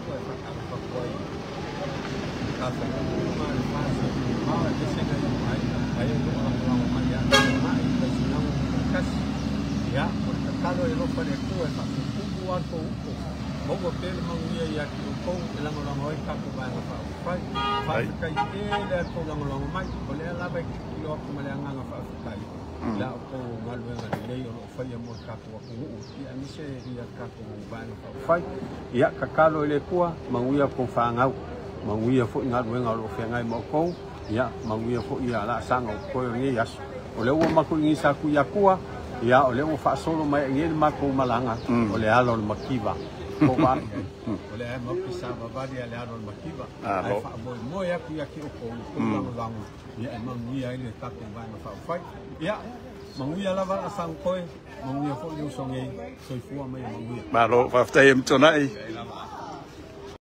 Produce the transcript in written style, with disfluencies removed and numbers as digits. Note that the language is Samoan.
Muamua e faatalofa atu ai i Tafailagi uma le FAST mamao aemaise nai ou aiga ma e o lo o lagolago mai ia Toonai i Vaisigano 1. Ia, o le tatalo e alofa le Atua e faapuupuu lava le tou upu, maua pea le manuia ia te outou e lagolago ai le tatou Vaega Faaupufai. Faafetai tele lava i le tou lagolago mai, o lea lava e tilotilo atu ma le agaga faafetai i la outou galuega lelei o lo o faia mo le tatou atunuu, ia aemaise ia le tatou Vaega Faaupufai. Ia, tatalo i le Atua, manuia tou fanau, manuia foi galuega o lo o feagai ma outou, ia manuia foi ia laasaga o totoe o lenei aso. O lea ua matou i inei i Satuiatua, ia o lea ua faasolo mai ai nei le matou malaga, o le ala o le mativa. O lea matou te savavali i le ala o le mativa, ae faamoemoe atu ia te outou i le tou lagolago, ia e manuia ai le tatou Vaega Faaupufai. Ia, manuia lava laasaga totoe, manuia foi le uso nei, soifua ma ia manuia. Malo, faafetai e Mtonai.